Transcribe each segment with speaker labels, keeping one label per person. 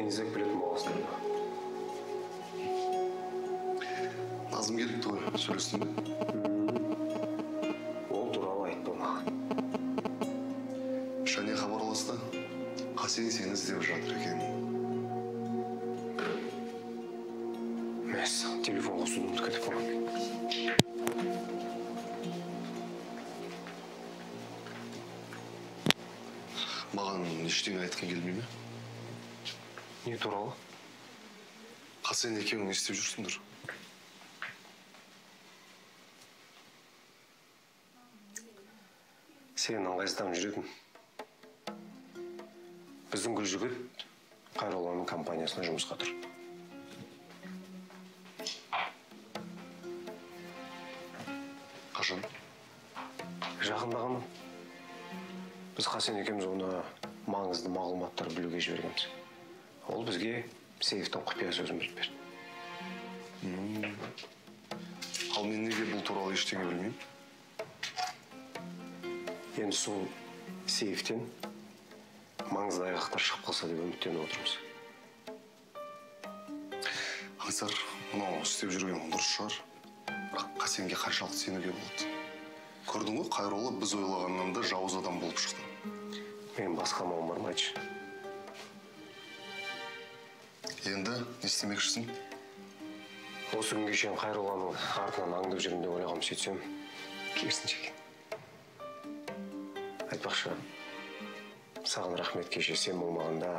Speaker 1: Сен іздеп білетін боласың.
Speaker 2: Назым келіпті ғой, сөйлестің бе?
Speaker 1: Ол туралы айтпа маған.
Speaker 2: Шане хабарласты. Қасен сені іздеп жатыр екен.
Speaker 1: Мәссаған, телефон қосуды ұмытып кетіп қалған.
Speaker 2: Маған ештеңе айтқың келмей ме?
Speaker 1: Не туралы?
Speaker 2: Қасен екеуің не істеп жүрсіңдер?
Speaker 1: Сен ыңғайсызданып жүретін. Біздің Гүлжігіт Қайролланың компаниясына жұмысқа тұр.
Speaker 2: Қашан?
Speaker 1: Жақында ғана. Біз Қасен екеуміз оны маңызды мағлұматтар білуге жібергенбіз. Ол бізге сейфтің құпия сөзін біліп берді.
Speaker 2: Ал мен неге бұл туралы ештеңе білмеймін?
Speaker 1: Енді сол сейфтен маңызды айғақтар шығып қалса деп үміттеніп отырмыз.
Speaker 2: Аңсар, мынау істеп жүрген дұрыс шығар. Бірақ Қасенге қаншалықты сенуге болады? Көрдің ғой, Қайролла біз ойлағаннан да жауыз адам болып шықты.
Speaker 1: Мен басқа амалым бар ма, айтшы?
Speaker 2: Енді не істемекшісің?
Speaker 1: Осы күнге шейін Қайролланың артынан аңдып жүрмін деп ойлағам, сөйтсем, керісінше екен. Айтпақшы, саған рахмет, кеше сен болмағанда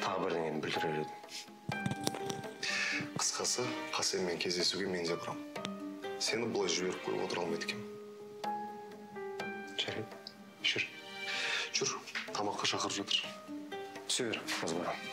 Speaker 1: тағы бірдеңені бүлдірер едім.
Speaker 2: Қысқасы, Қасенмен кездесуге мен де барамын. Сені бұлай жіберіп қойып отыра алмайды екенмін.
Speaker 1: Жарайды, жүр.
Speaker 2: Жүр, тамаққа шақырып жатыр.
Speaker 1: Түсе бер, қазір барамын.